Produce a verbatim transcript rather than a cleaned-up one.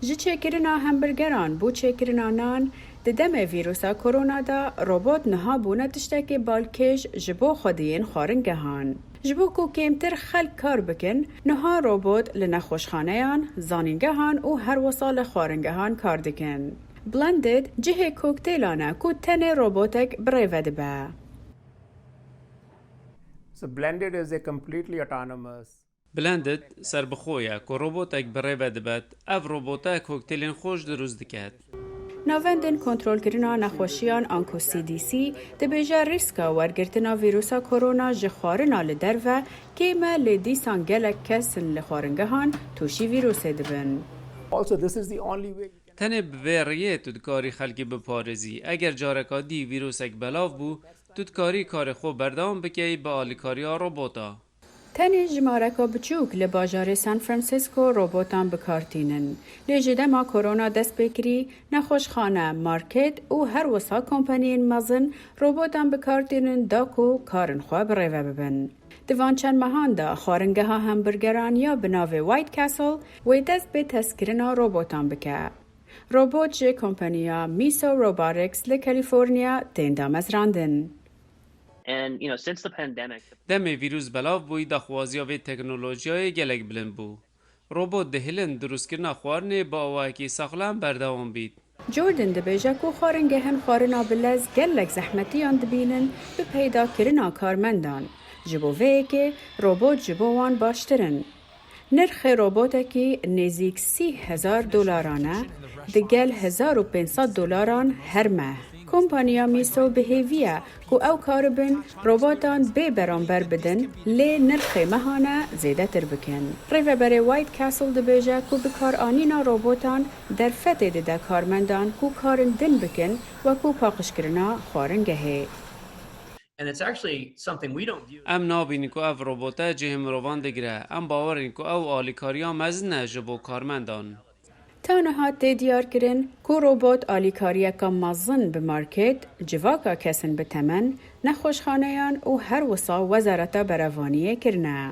Ji çêkirina hemburgeran bo çêkirina nan, di demê vîrusa korona de robot niha bûne tiştekê balkêş ji bo xwediyên xwaringehan. Ji bo ku kêmtir xelk kar bikin, niha robot li nexweşxaneyan, zanîngehan û her wisa li xwaringehan kar dikin. Blended cihê kokteylan e ku tenê robotek bi rê ve dibe. So Blended is a completely autonomous. Blended serbixwe ye ku robotek bi rê ve dibet. Ev robota koktêlên xweş dirust diket. Navendên kontrolkirina nexweşiyan anku C D C dibêje rîska wergirtina vîrusa korona ji xwarina li derve kêm e, lê dîsan gelek kes in li xwaringehan tûşî vîrusê dibin. Also, this is the only way you can. Tenê bi vê rêyê tu dikarî xelkî biparêzî. Eger careka dî vîrusek belav bû, tu dikarî karê xwe berdewam bikeyî bi alîkariya robota. Tenê jimareka biçûk li bajarê San Francisco robotan bi kar tînin. Lê ji dema korona dest pê kirî, nexweşxane, market û her wisa kompaniyên mezin robotan bi kar tînin da ku karin xwe bi rê ve bibin. Di van çend mehan de xwaringeha hemburgeran ya bi navê White Castle wê dest bi testkirina robotan bike. Robot ji kompaniya Miso Robotics li California tên damezrandin. And you know, since the pandemic, Demê vîrus belav bûyî, daxwaziya vê teknolojiyayê gelek bilind bû. Robot dihêlin dirustkirina xwarinê bi awayekî saxlem berdewam bît. Jordan dibêje ku xwaringehên xwarina bi lez gelek zehmetiyan dibînin bi peydakirina karmendan. Ji bo vê yekê robot ji bo wan baştir in. Nirxê robotekî nêzîk sî hezar dolaran e, digel hezar û pênc sed dolaran her meh. Kompaniya Miso bi hêvî ye ku ew karibin robotan bê beramber bidin, lê nirxê mehane zêdetir bikin. Rêveberê White Castle dibêje ku bikaranîna robotan derfetê dide karmendan ku karin din bikin, wekû paqijkirina xwaringehê. And it's actually something we don't view. Em nabînin ku ev robote cihê mirovan digire. Em bawer in ku ew alîkariya mezin e ji bo karmendan. Ta niha tê diyarkirin ku robot alîkariyeka mezin bi market, civaka kesin bi temen, nexweşxaneyan û her wisa Wezareta Berevaniyê kirine.